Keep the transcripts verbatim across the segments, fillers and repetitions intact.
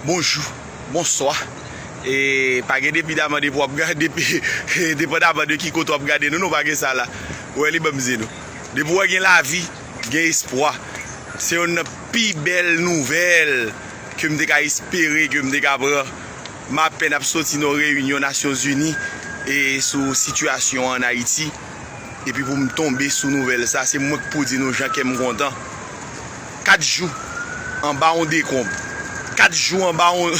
Bonjou, bonswa. E pa gen depidaman depi w ap gade, depi, depandaman de ki kote w ap gade nou, non, pa gen sa la. Ou wè, li ban m di nou. Depi w wè gen lavi, gen espwa. Se youn nan pi bèl nouvèl ke m te ka espere, ke m te ka pran. M apèn ap soti nan yon reyinyon Nasyonzini e sou sitiyasyon an Ayiti. Epi pou m tonbe sou nouvèl sa, se mwen k pou di nou jan kè m kontan. Kat jou anba yon dekonb. Kat jou anba yon,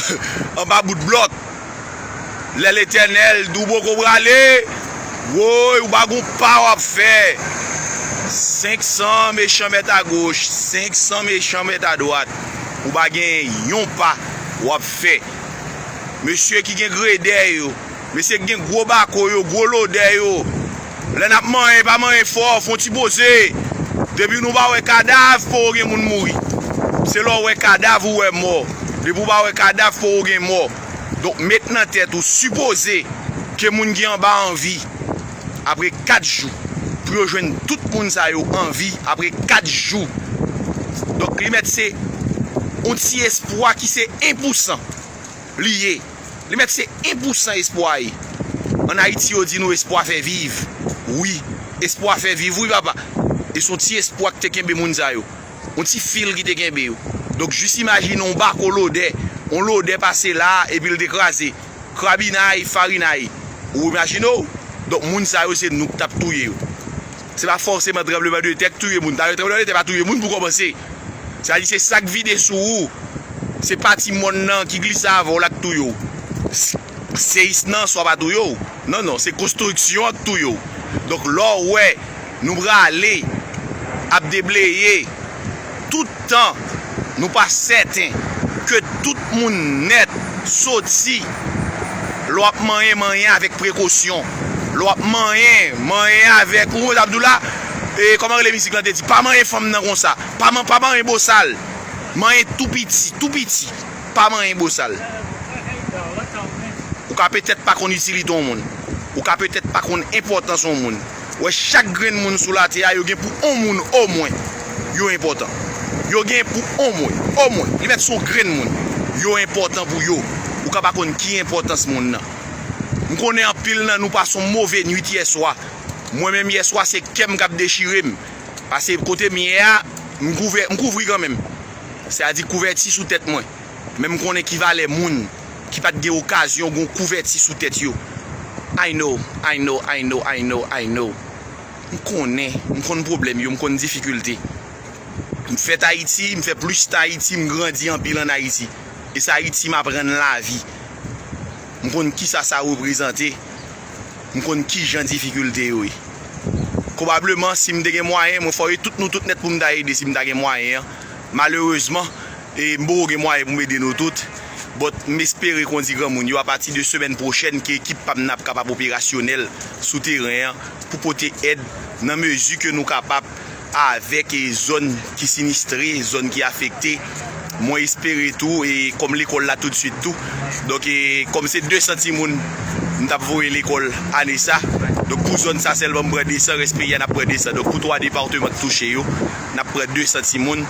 anba bout blòk. Lè Letènèl di w poko prale, woy, ou pa gon pa w ap fè. Senk san mechan mèt agoch, senk san mechan mèt adwat. Ou pa gen yon pa w ap fè. Mesye ki gen gredè yo, mesye ki gen gwo bako yo, gwo lodè yo. Lè n ap manyen, pa manyen fò, fè yon ti poze. Depi nou pa wè kadav, poko gen moun mouri. Se lè w wè kadav ou wè mò. Depi w pa wè kadav, poko gen mò. Donk, met nan tèt ou, sipoze ke moun ki anba an vi, apre kat jou, pou yo jwenn tout moun sa yo an vi, apre kat jou. Donk, li mèt se yon ti espwa ki se en pou san li ye. Li mèt se en pou san espwa ye. Ann Ayiti, yo di nou espwa fè viv. Wi, espwa fè viv, wi, papa. E se yon ti espwa ki te kenbe moun sa yo. Yon ti fil ki te kenbe yo. Donk, jis imajine yon bako lodè, yon lodè pase la, epi l te kraze. Krabinay, farinay. Ou imajine w? Donk, moun sa yo, se nou k t ap touye yo. Se pa fòseman tranblemanntè k touye moun. Dayè, tranblemanntè pa touye moun pou kòmanse. Sa di se sa k vide sou ou. Se pati mòn nan ki glise avè w la k touye w. S-, seyis nan swa pa touye w. Non, non, se konstriksyon an k touye w. Donk, lè w wè nou prale ap debleye, tout tan nou pa sèten ke tout moun nèt soti, lè w ap manyen, manyen avèk prekosyon. Lè w ap manyen, manyen avèk, ou konn sa m di w la, e, kòman rele mizik lan te di, pa manyen fanm nan konsa, pa man-, pa manyen bosal, manyen tou piti, tou piti, pa manyen bosal. Ou ka petèt pa konn itilite yon moun. Ou ka petèt pa konn enpòtans yon moun. Wè, chak grenn moun sou latè a, yo gen pou on moun omwen yo enpòtan. Yo gen pou omwen, omwen, li mèt se yon grenn moun, yo enpòtan pou yo. Ou ka pa konn ki enpòtans moun nan. M konnen anpil nan nou pase yon move nwit yèswa. Mwen menm, yèswa, se kè m k ap dechire m. Paske kote m ye a, m kouvè, m kouvri kanmenm. Sa di kouvèti sou tèt mwen. Men m konnen ki valè moun ki pa t gen okazyon gen yon kouvèti sou tèt yo. I know, I know, I know, I know, I know. M konnen, m konn pwoblèm yo, m konn difikilte. M fèt Ayiti, m fè plis tan Ayiti, m grandi anpil ann Ayiti. E se Ayiti m aprann lavi. M konn kisa sa reprezante. M konn kijan difikilte yo ye. Pwobableman, si m te gen mwayen, mwen fòye tout nou tout nèt pou m ta ede si m ta gen mwayen an. Malerezman, e m poko gen mwayen pou m ede nou tout. But m espere, kon di granmoun yo, apati de semèn pwochèn, ke ekip pa m nan ap kapab operasyonèl sou teren an pou pote èd nan mezi ke nou kapab avèk, e, zòn ki sinistre, zòn ki afekte. Mwen espere tou, e, kòm lekòl la toutswit tou. Donk, e, kòm se de san timoun m t ap voye lekòl ane sa. Donk, pou zòn sa sèlman m pran de san, rès peyi a n ap pran de san. Donk, pou twa depatman k touche yo, n ap pran de san timoun.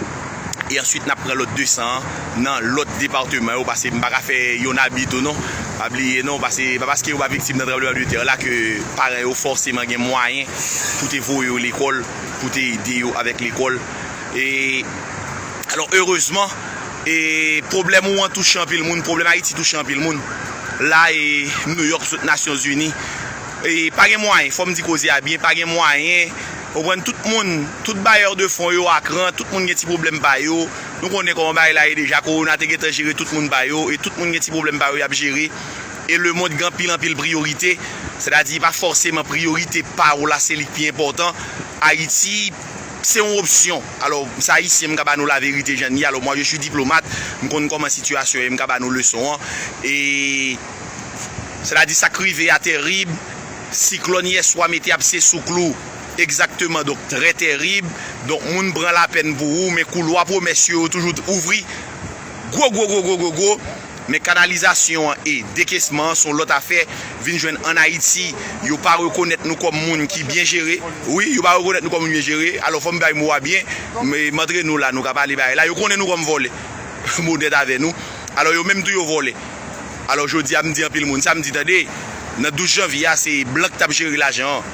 E answit, n ap pran lòt de san an nan lòt depatman yo, paske m pa ka fè yonn abi tou non. Pa bliye non, paske pa paske yo pa viktim nan tranblemanntè la ke paran yo fòseman gen mwayen pou te voye yo lekòl, pou te ede yo avèk lekòl. E, alò, erezman, e, pwoblèm ou an touche anpil moun, pwoblèm Ayiti touche anpil moun. La, e, Nouyòk, sot Nasyonzini. E, pa gen mwayen, fò m di koze a byen, pa gen mwayen. Ou konprann, tout moun, tout bayè de fon yo, akran, tout moun gen ti pwoblèm pa yo. Nou konnen kòman bagay la ye deja, kowona te gentan jere tout moun pa yo, e tout moun gen ti pwoblèm pa yo y ap jere. E lemonn gen anpil, anpil priyorite. Sètadi, pa fòseman priyorite pa w la, se li k pi enpòtan. Ayiti, se yon opsyon. Alò, se Ayisyen, m ka ba nou laverite jan l ye. Alò, mwa, je suis diplomate, m konn kòman sitiyasyon ye, m ka ba nou leson an. E, sètadi, sa k rive a terib, siklòn yèswa mete abse sou klou. Egzakteman, donk, trè terib. Donk, moun pran lapèn pou ou, men koulwa pwomès yo, yo toujou ouvri. Gwo, gwo, gwo, gwo, gwo, gwo. Men kanalizasyon an e dekesman an se yon lòt afè. Vin jwenn ann Ayiti, yo pa rekonèt nou kòm moun ki byen jere. Wi, yo pa rekonèt nou kòm moun byen jere. Alò, fò m bay mo a byen. Men, m antre nou la, nou ka pale bagay la. Yo konnen nou kòm vòlè. M onèt avè nou. Alò, yo menm tou yo vòlè. Alò, jodi a, m di anpil moun sa, m di, tande, nan douz janvye a, se blan k t ap jere lajan an.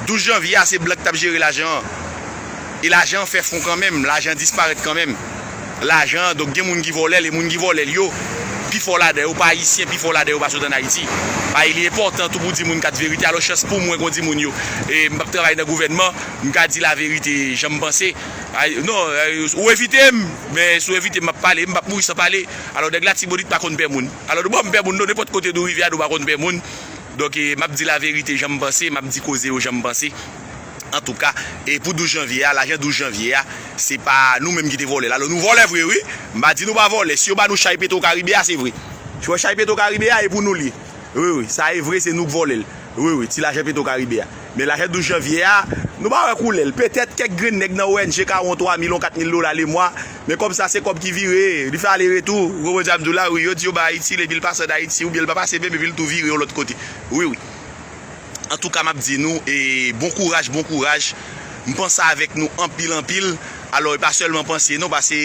Douz janvye a, se blan k t ap jere lajan an. E lajan an fè fon kanmenm, lajan an disparèt kanmenm. Lajan an, donk, gen moun ki vòlè l, e moun ki vòlè l yo, pifò ladan yo pa ayisyen, pifò ladan yo pa sot ann Ayiti. Paske li enpòtan tou pou di moun kat verite, alò chans pou mwen kon di moun yo. E m p ap travay nan gouvènman, m ka di laverite jan m panse. Ay, non, ay, ou envite m, men si w envite m, m ap pale, m p ap mouri san pale. Alò, nèg Latibonit pa konn pè moun. Alò, nou pa konn pè moun, non, nenpòt kote nou rive a, nou pa konn pè moun. Donk, e, m ap di laverite jan m panse, m ap di koze yo jan m panse. Antouka, e pou douz janvye a, lajan douz janvye a, se pa nou menm ki te vòlè l. Alò, nou vòlè vre, wi. M pa di nou pa vòlè. Si yo ba nou chay Petro Caribe a, se vre. Si w wè chay Petro Caribe a, e pou nou l ye. Wi, wi, sa e vre, se nou k vòlè l. Wi, wi, ti lajan Petro Caribe a. Men lajan douz janvye a, nou pa wè koulè l. Petèt kèk grenn nèg nan O N G ka wè yon twa mil, yon kat mil dola lemwa, men kòb sa se kòb ki vire, li fè ale retou. Ou konprann sa m di w la, wi, yo di yo ba Ayiti l, epi l pase ann Ayiti, oubyen l pa pase menm, epi l tou vire yon lòt kote. Wi, wi. Antouka, m ap di nou, e, bon kouraj, bon kouraj. M panse avèk nou anpil, anpil. Alò, e pa sèlman panse, non, paske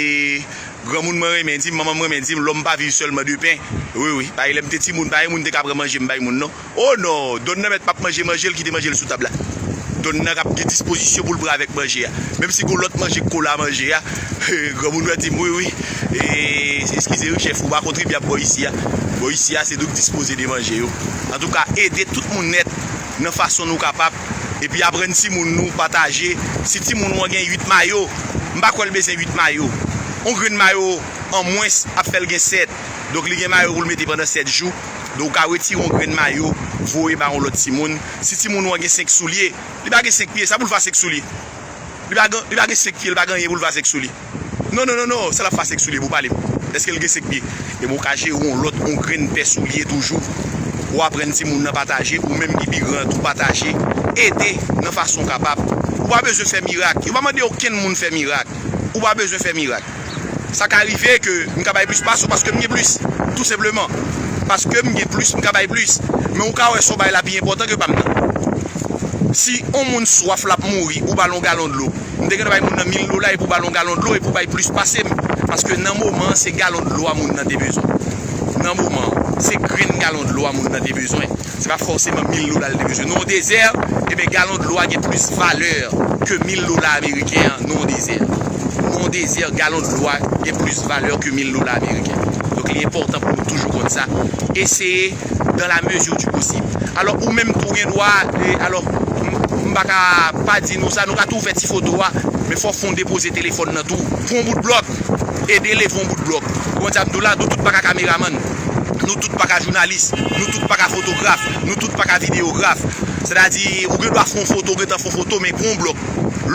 granmoun mwen renmen di m, manman m renmen di m, lòm pa viv sèlman de pen. Wi, wi. Paske lè m te timoun, pa gen moun te ka pran manje m bay moun, non. O non, donn nan mèt p ap manje manje l, kite manje l sou tab la. Donn nan k ap gen dispozisyon pou l pran avèk manje a. Menm si gon lòt manje k kola manje a, granmoun mwen di m, wi, wi. E, eskize wi, chèf, ou pa kontribyab bò isi a. Bò isi a, se nou k dispoze de manje yo. Antouka, ede tout moun nèt nan fason nou kapab. Epi aprann timoun nou pataje. Si timoun ou an gen uit mayo, m pa kwè l bezwen uit mayo. On grenn mayo an mwens ap fè l gen sèt. Donk, li gen mayo pou l mete pandan sèt jou. Donk, ou ka retire on grenn mayo, voye ba on lòt timoun. Si timoun ou an gen senk soulye, li pa gen senk pye, sa pou l fè senk soulye? Li pa gen, li pa gen senk pye, li pa gen anyen pou l fè senk soulye. Non, non, non, non, sa l ap fè senk soulye pou pale m. Èske l gen senk pye? Ebyen, ou ka jere on lòt, on grenn pè soulye toujou. Ou aprann timoun nan pataje, ou menm ki pi gran tou pataje. Ede nan fason w kapab. Ou pa bezwen fè mirak. Yo pa mande okenn moun fè mirak. Ou pa bezwen fè mirak. Sa ka rive ke m ka bay plis pase w paske m gen plis, tou senpleman. Paske m gen plis, m ka bay plis. Men ou ka wè se yon bagay la pi enpòtan ke pa m nan. Si on moun swaf, l ap mouri, ou ba l on galon dlo. M te gentan bay moun nan mil dola epi w ba l on galon dlo epi w bay plis pase m. Paske nan moman an, se galon dlo a moun nan te bezwen. Nan moman an, se grenn galon dlo a moun nan te bezwen. Se pa fòseman mil dola l te bezwen. Nan yon dezè, ebyen, galon dlo a gen plis valè ke mil dola ameriken an nan yon dezè. Nan yon dezè, galon dlo a gen plis valè ke mil dola ameriken. Donk, li enpòtan pou nou toujou konn sa. Eseye dans la mesure du possible. Alò, ou menm tou gen dwa, e, alò, m, m pa ka pa di nou sa, nou ka tou fè ti foto a, men fò w fon depoze telefòn nan tou. Pran yon bout blòk, ede leve yon bout blòk. Ou konn sa m di w la, nou tout pa ka kameramann, nou tout pa ka jounalis, nou tout pa ka fotograf, nou tout pa ka videyograf. Sètadi, ou gen dwa fon foto, ou gentan fon foto, men pran yon blòk,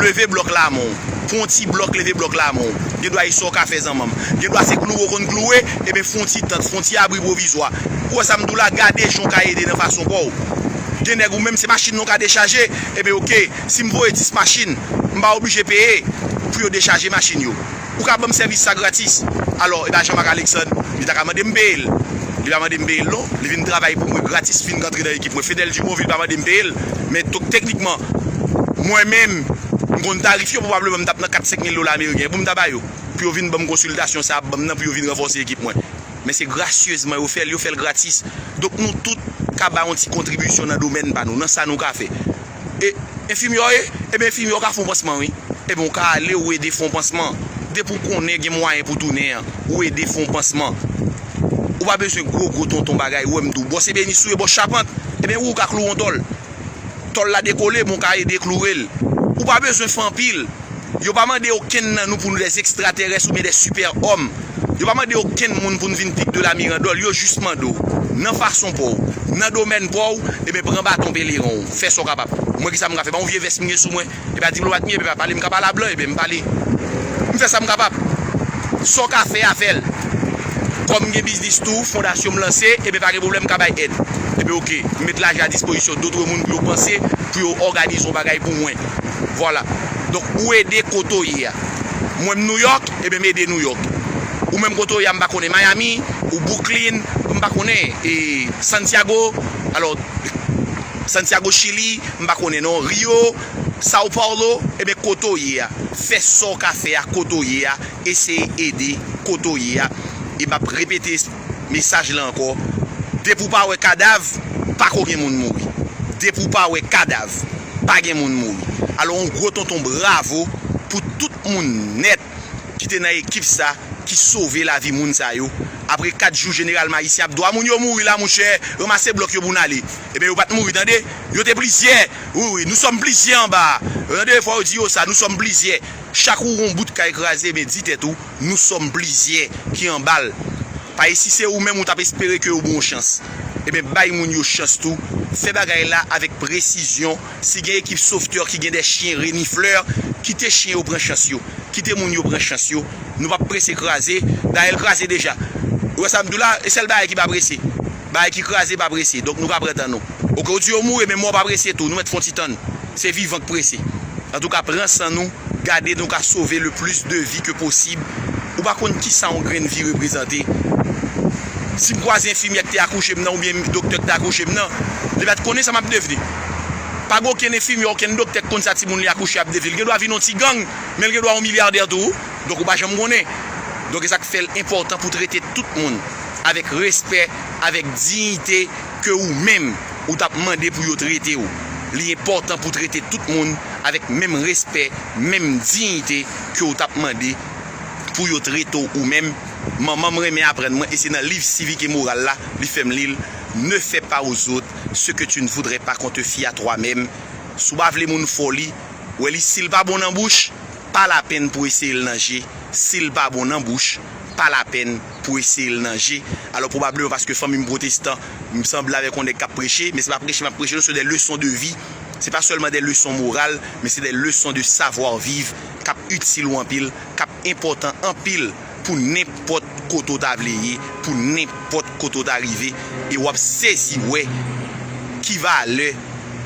leve blòk la a men w. Pran yon ti blòk, leve blòk la a men w. Gen dwa e sa w ka fè zanmanm. Gen dwa se kloure w konn kloure, ebyen fon ti tant, fon ti abri pwovizwa. Ou wè sa m di w la, gade jan w ka ede nan fason pa w. Gen nèg ou menm se machin nan w ka dechaje, ebyen oke, si m voye dis machin, m pa oblije peye pou yo dechaje machin yo. Ou ka ban m sèvis sa gratis. Alò, e pa Jean Marc Alexandre, li ta ka mande m peye l. Li pa mande m peye l non. Li vin travay pou mwen gratis, vin rantre nan ekip mwen. Fedel Dumonvil pa mande m peye l. Men tou teknikman, mwen menm, m konn tarif yo, pwobableman m t ap nan kat senk mil dola ameriken pou m ta ba yo. Pou yo vin ban m konsiltasyon sa y ap ban m nan, pou yo vin ranfòse ekip mwen. Men se grasyezman yo fè l, yo fè l gratis. Donk nou tout ka bay yon ti kontribisyon nan domèn pa nou, nan sa nou ka fè. E enfimyè w ye? Ebyen enfimyè w ka fè yon pansman wi. Ebyen ou ka ale ou ede fè yon pansman. Depi w konnen gen mwayen pou tounen an, ou ede fè yon pansman. Ou pa bezwen gwo gwo tonton bagay, ou wè m di w, bòs ebenis ou ye, bòs chapant, ebyen wi ou ka kloure yon tòl. Tòl la dekole, men w ka ede kloure l. Ou pa bezwen fè anpil. Yo pa mande okenn nan nou pou nou des extraterès oubyen des super òm. Yo pa mande okenn moun pou n vin pik de la mirandòl. Yo jis mande w, nan fason pa w, nan domèn pa w, ebyen pran baton pelerin w. Fè sa w kapab. Mwen kisa m ka fè? Ban yon vye vès m gen sou mwen. E pa diplomat m ye, e pa pale m ka pale a blan, ebyen m pale. M fè sa m kapab. Sa w ka fè a, fè l. Kòm m gen biznis tou, fondasyon m lanse, ebyen pa gen pwoblèm, m ka bay èd. Ebyen oke, m met lajan a dispozisyon dòt moun pou yo panse, pou yo òganize yon bagay pou mwen. Vwala. Donk, ou ede kote w ye a. Mwen m Nouyòk, ebyen m ede Nouyòk. Ou menm kote w ye a, m pa konnen Miami, ou Brooklyn, m pa konnen, e Santiago, alò, Santiago, Chili, m pa konnen non, Rio, Sao Paulo, ebyen kote w ye a. Fè sa w ka fè a kote w ye a, eseye ede kote w ye a. E m ap repete mesaj la ankò. Depi w pa wè kadav, pa ko gen moun mouri. Depi w pa wè kadav, pa gen moun mouri. Alò, yon gwo tonton bravo pou tout moun nèt ki te nan ekip sa, ki sove lavi moun sa yo. Apre kat jou, jeneral Mayisyen ap di w, a, moun yo mouri la, monchè, ranmase blòk yo pou n ale. Ebyen, yo pa t mouri, tande. Yo te plizyè. Wi, wi, nous sommes plusieurs anba a. Tande, fò yo di yo sa, nous sommes plusieurs. Chak ou yon bout kay kraze, men di tèt ou, nous sommes plusieurs ki anba l. Paske si se ou menm ou t ap espere ke yo ba w chans, ebyen, bay moun yo chans tou. Fè bagay la avèk presizyon. Si gen ekip sovtè ki gen de chyen reniflè, kite chyen yo pran chans yo. Kite moun yo pran chans yo. Nou p ap prese kraze. Dayè, l kraze deja. Ou wè sa m di w la, e sèl bagay ki pa prese. Bagay ki kraze pa prese. Donk, nou ka pran tan nou. Oke, ou di yo mouri, men mò pa prese tou. Nou mèt fè yon ti tann. Se vivan k prese. Antouka, pran san nou, gade nou ka sove le plis de vi ke posib. Ou pa konn kisa yon grenn vi reprezante. Si m kwaze enfimyè k te akouche m nan, oubyen doktè k te akouche m nan, li pa t konnen sa m ap devni. Pa gen okenn enfimyè, okenn doktè k konn sa timoun li akouche ap devni. Li gen dwa vin yon ti gang, men li gen dwa yon milyadè tou. Donk, ou pa janm konnen. Donk, e sa k fè l enpòtan pou trete tout moun avèk respè, avèk diyite ke ou menm ou t ap mande pou yo trete w. Li enpòtan pou trete tout moun avèk menm respè, menm diyite ke w t ap mande pou yo trete w ou menm. Manman m renmen aprann mwen, e se nan liv Sivik e Moral la, li fè m li l, ne fais pas aux autres ce que tu ne voudrais pas qu'on te fît à toi-même. Si w pa vle moun fè w li, wè li, si l pa bon nan bouch, pa lapenn pou eseye l nan je. Si l pa bon nan bouch, pa lapenn pou eseye l nan je. Alò, pwobableman paske fanmi m pwotestan, m sanble avèk yon nèg k ap preche, men se pa preche m ap preche, non, se de leson de vi. Se pa sèlman de leson moral, men se de leson de savoir vivre k ap itil ou anpil, k ap enpòtan anpil pou nenpòt kote w ta vle ye, pou nenpòt kote w ta rive, e w ap sezi wè ki valè,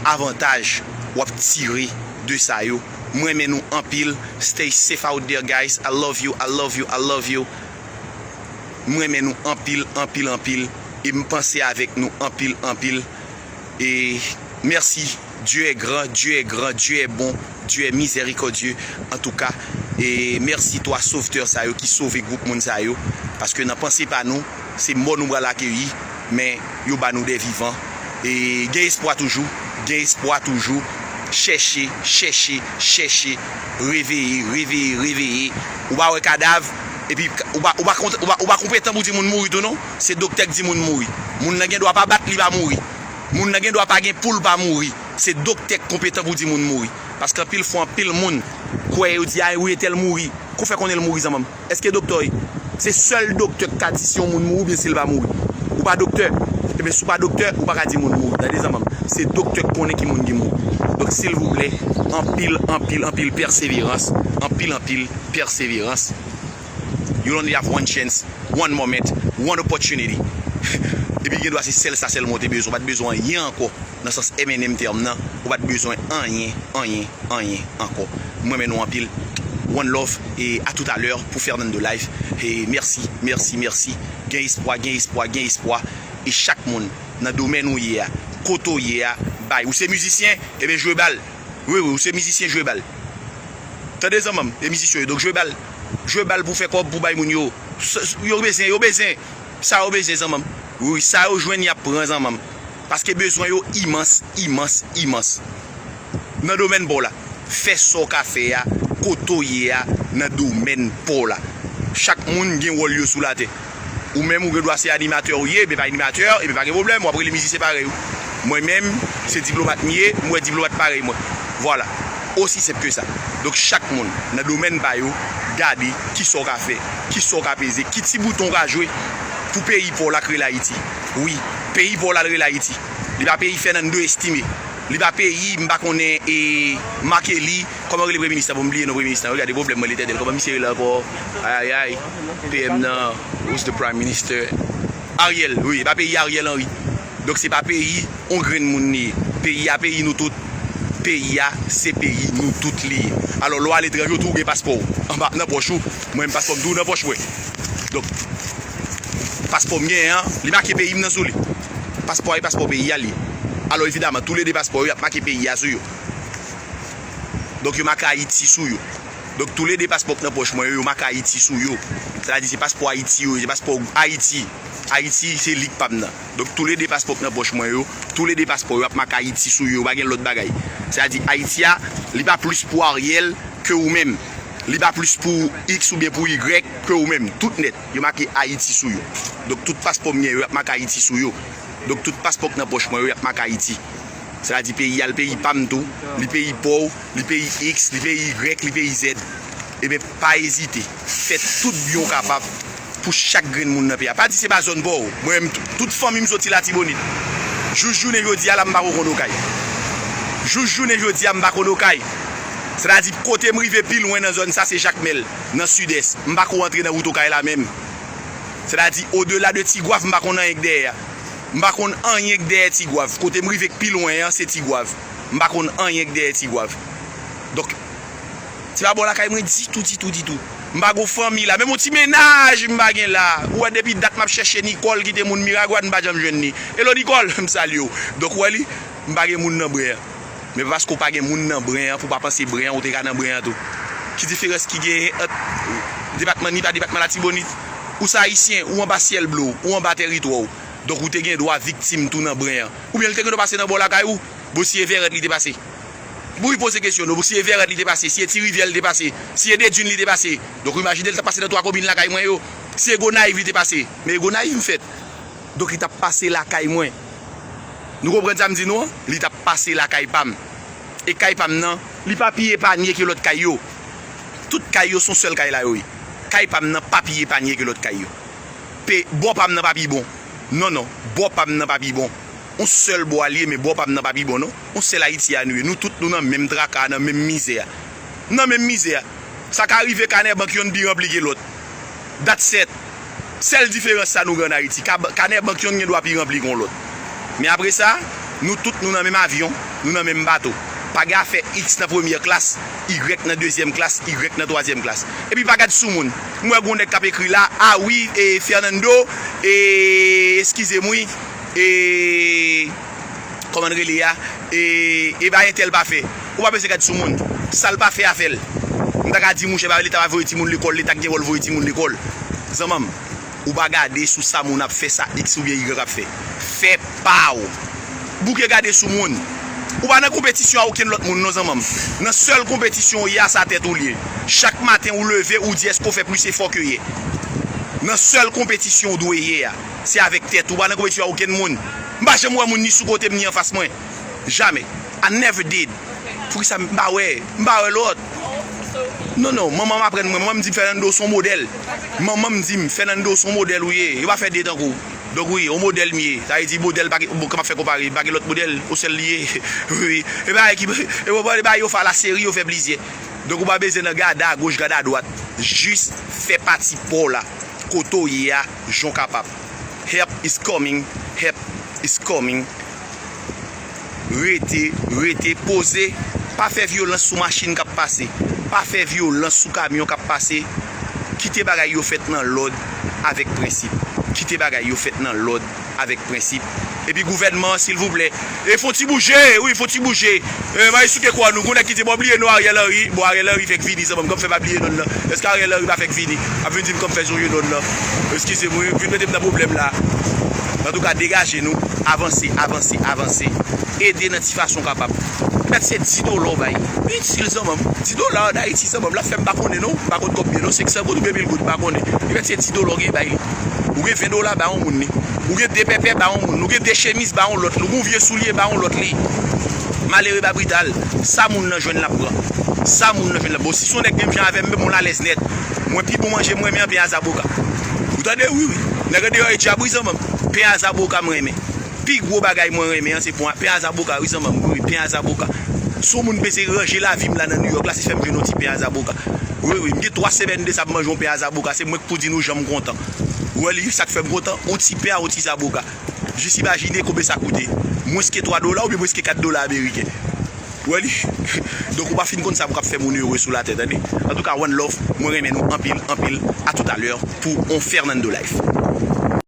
avantaj w ap tire de sa yo. M renmen nou anpil. Stay safe out there, guys. I love you, I love you, I love you. M renmen nou anpil, anpil, anpil. E m panse avèk nou anpil, anpil. E mèsi. Dieu est grand, Dieu est grand, Dieu est bon, Dieu est miséricordieux. Antouka, e mèsi twa sovtè sa yo ki sove gwoup moun sa yo. Paske nan panse pa nou, se mò nou pral akeyi, men yo ba nou de vivan. E gen espwa toujou, gen espwa toujou. Chèche, chèche, chèche, reveye, reveye, reveye. Ou pa wè kadav, epi ou pa, ou pa, kont- ou pa, ou pa konpetan pou di moun mouri tou non. Se doktè k di moun mouri. Moun nan gen dwa pa bat li pa mouri. Moun nan gen dwa pa gen poul pa mouri. Se doktè k konpetan pou di moun mouri. Paske anpil fwa, anpil moun kwè yo di, ay, wi, entèl mouri. Kou fè konnen l mouri, zanmanm? Èske doktè w ye? Se sèl doktè k ka di si yon moun mouri oubyen si l pa mouri. Ou pa doktè. Ebyen, si w pa doktè, ou pa ka di moun mouri. Tande, zanmanm. Se doktè k konnen ki moun ki mouri. Donk, silvouplè, anpil, anpil, anpil pèseverans. Anpil, anpil pèseverans. You only have one chance, one moment, one opportunity. Epi gen dwa se sèl sa sèlman w te bezwen. Ou pa t bezwen anyen ankò. Nan sans M N M tèm nan, ou pa t bezwen anyen, anyen, anyen ankò. M renmen nou anpil. One love e a toutalè pou Fernando Life. E mèsi, mèsi, mèsi. Gen espwa, gen espwa, gen espwa. E chak moun nan domèn ou ye a, kote w ye a, bay. Ou se mizisyen, ebyen jwe bal. Wi, wi, ou se mizisyen, jwe bal. Tande zanmanm, e mizisyen yo, donk jwe bal. Jwe bal pou fè kòb, pou bay moun yo. S- s- yo bezwen, yo bezwen. Sa yo bezwen zanmanm. Wi, wi, sa yo jwenn y ap pran zanmanm. Paske bezwen yo imans, imans, imans. Nan domèn pa w la, fè sa w ka fè a, kote w ye a, nan domèn pa w la. Chak moun gen wòl yo sou latè. Ou menm ou gen dwa se animatè ou ye, men pa animatè, ebyen pa gen pwoblèm, w ap rele mizisyen parèy ou. Mwen menm, se diplomat m ye, m wè diplomat parèy mwen. Vwala. Osi senp ke sa. Donk chak moun nan domèn pa yo, gade kisa w ka fè, kisa w ka peze, ki ti bouton w ka jwe pou peyi pa w la k rele Ayiti. Wi, peyi pa w la l rele Ayiti. Li pa peyi Fernando Estimé. Li pa peyi, m pa konnen, e, Martelly, kòman rele premye minis la, bon, m bliye non premye minis la, gade pwoblèm mwen, Letènèl, kòman misye rele ankò? Ayayay, P M nan, who's the prime minister? Ariel, wi, li pa peyi Ariel Henry. Donk se pa peyi yon grenn moun li ye. Peyi a peyi nou tout. Peyi a se peyi nou tout li ye. Alò lè w aletranje, ou tou gen paspò w anba nan pòch ou. Mwen menm paspò m tou nan pòch mwen. Donk paspò m genyen an, li make peyi m nan sou li. Paspò a e paspò peyi a li ye. Alò evidaman toulede paspò yo y ap make peyi a sou yo. Donk yo make Ayiti sou yo. Donk, toulede paspò k nan pòch mwen yo, yo make Ayiti sou yo. Sètadi, se paspò Ayiti yo, se paspò Ayiti. Ayiti, se lig pa m nan. Donk, toulede paspò k nan pòch mwen yo, toulede paspò yo ap make Ayiti sou yo, yo pa gen lòt bagay. Sètadi, Ayiti a, li pa plis pou Ariel ke ou menm. Li pa plis pou X oubyen pou Y ke ou menm. Tout nèt, yo make Ayiti sou yo. Donk, tout paspò m gen yo, y ap make Ayiti sou yo. Donk, tout paspò k nan pòch mwen yo, y ap make Ayiti. Sètadi, peyi a, li peyi pa m tou, li peyi pa w, li peyi X, li peyi Y, li peyi Z. Ebyen, pa ezite. Fè tout byen w kapab pou chak grenn moun nan peyi a. Pa di se pa zòn pa w. Mwen menm, tout fanmi m soti Latibonit. Jous jounen jodi a la, m pako konn Okay. Jous jounen jodi a, m pa konn Okay. Sètadi, kote m rive pi lwen nan zòn sa, se Jakmèl, nan Sidès. M pako antre nan wout Okay la menm. Sètadi, odela de Tigwav, m pa konn anyen k dèyè a. M pa konn anyen k dèyè Tigwav. Kote m rive k pi lwen an, se Tigwav. M pa konn anyen k dèyè Tigwav. Donk, se pa bò lakay mwen ditou, ditou, ditou. M pa gon fanmi la. Menm yon ti mennaj m pa gen la. Ou wè, depi dat m ap chèche Nicole ki te moun Miragwàn, m pa janm jwenn li. Hello Nicole, m salye w. Donk, ou wè li, m pa gen moun nan Bren an. Men pa paske w pa gen moun nan Bren an, pou w pa panse Bren an, ou te ka nan Bren an tou. Ki diferans ki genyen ant depatman Nip a depatman Latibonit? Ou se Ayisyen, ou anba syèl ble w, ou anba tèritwa w. Donk ou te gen dwa viktim tou nan Bren an. Oubyen li te gen dwa pase nan bò lakay ou? Bon, si e Vèrèt li te pase. Bon, wi, poze kesyon non. Bon, si e Vèrèt li te pase, si e Ti Rivyè li te pase, si e Dedin li te pase. Donk ou imajine li t ap pase nan twa komin lakay mwen yo. Si e Gonayiv li te pase. Men e Gonayiv m fèt. Donk li t ap pase lakay mwen. Nou konprann sa m di nou an? Li t ap pase lakay pa m. E kay pa m nan, li pa pi epanye ke lòt kay yo. Tout kay yo se yon sèl kay la yo ye. Kay pa m nan pa pi epanye ke lòt kay yo. Pe, bò pa m nan pa pi bon. Non, non, bò pa m nan pa pi bon. Yon sèl bò a l ye, men bò pa m nan pa pi bon, non. Yon sèl Ayiti a nou ye. Nou tout nou nan menm traka, nan menm mizè a. Nan menm mizè a. Sa ka rive kanè bank yonn pi ranpli ke lòt. That's it. Sèl diferans sa nou gen ann Ayiti. Ka-, kanè bank yonn gen dwa pi ranpli ke yon lòt. Men apre sa, nou tout nou nan menm avyon, nou nan menm bato. Pa gen afè X nan premyè klas, Y nan dezyèm klas, Y nan twazyèm klas. Epi pa gad sou moun. M wè gon nèg k ap ekri la, a wi, e Fernando, e eskize m wi, e kòman n rele a? E, e bay entèl pa fè. Ou pa bezwen gad sou moun. Sa l pa fè a fè l. M ta ka di mouche pa leta pa voye timoun lekòl, leta k gen wòl voye timoun lekòl. Zanmanm, ou pa gade sou sa moun ap fè, sa X oubyen Y ap fè. Fè pa w. Bouke gade sou moun. Ou pa nan konpetisyon a okenn lòt moun non zanmanm. Nan sèl konpetisyon ou ye a sa tèt ou l ye. Chak maten ou leve ou di èske w fè plis efò ke yè. Nan sèl konpetisyon ou dwe ye a. Se avèk tèt ou, pa nan konpetisyon a okenn moun. M pa janm wè moun ni sou kote m ni anfas mwen. Jamè. I never did. Poukisa m pa wè? M pa wè lòt. Non, non, manman m aprann mwen. Manman m di m Fernando se yon modèl. Manman m di m Fernando se yon modèl ou ye. Yo pa fè de tankou w. Donk wi, yon modèl m ye. Sa vle di modèl pa gen, bon, kòman m ap fè konpare? Pa gen lòt modèl, yon sèl li ye. Wi, wi. E bagay ki, e w konprann, e bagay yo fè a la seri, yo fè plizyè. Donk ou pa bezwen nan gade agoch, gade adwat. Jis fè pati pa w la. Kote w ye a, jan w kapab. Help is coming, help is coming. Rete, rete, poze. Pa fè vyolans sou machin k ap pase. Pa fè vyolans sou kamyon k ap pase. Kite bagay yo fèt nan lòd, avèk prensip. Kite bagay yo fèt nan lòd, avèk prensip. Epi gouvènman an, silvouplè, e fè yon ti bouje, wi, fè yon ti bouje. E, mari souke kwa nou, gon nèg ki di, bon, bliye non Ariel Henry. Bon, Ariel Henry fèk vini, zanmanm, kòman fè pa bliye non l nan? Èske Ariel Henry pa fèk vini? Ap vin di m kòman fè zonje non l nan. Eskize m, wi, vin mete m nan pwoblèm la. Antouka, degaje nou, avanse, avanse, avanse. Ede nan ti fason w kapab. Pèt se di dola w bay. Itil, zanmanm. Di dola ann Ayiti, zanmanm, l ap fè m pa konnen non. M pa konn kòb byen non, senk san goud oubyen mil goud, m pa konnen. Pèt se di dola w gen bay li. Ou gen ven dola, ba yon moun li. Ou gen de pèpè, ba yon moun. Ou gen de chemiz, ba yon lòt li. Ou gen yon vye soulye, ba yon lòt li. Malere pa brital. Sa moun nan jwenn l ap pran. Sa moun nan jwenn l ap. Bon, si se yon nèg menm jan avè m, men bon, l alèz nèt. Mwen pi bon manje m renmen an pen a zaboka. Ou tande? Wi, wi. Nèg andeyò e dyab wi zanmanm. Pen a zaboka m renmen. Pi gwo bagay mwen renmen an se pon a, pen a zaboka wi zanmanm. Wi, wi, pen a zaboka. Si yon moun bezwen ranje lavi m la nan Nouyòk la, se fè m jwenn yon ti pen a zaboka. Wi, wi, m gen twa semèn de sa m manje yon pen a zaboka, se mwen k pou di nou jan m kontan. Ou wè li, sa k fè m kontan, yon ti pen a yon ti zaboka. Jis imajine konbyen sa koute. Mwens ke twa dola oubyen mwens ke kat dola ameriken. Ou wè li? Donk ou pa fin konn sa pou k ap fè moun ere sou latè, tande? Antouka, one love, mwen renmen nou anpil, anpil. A toutalè pou on Fernando Life.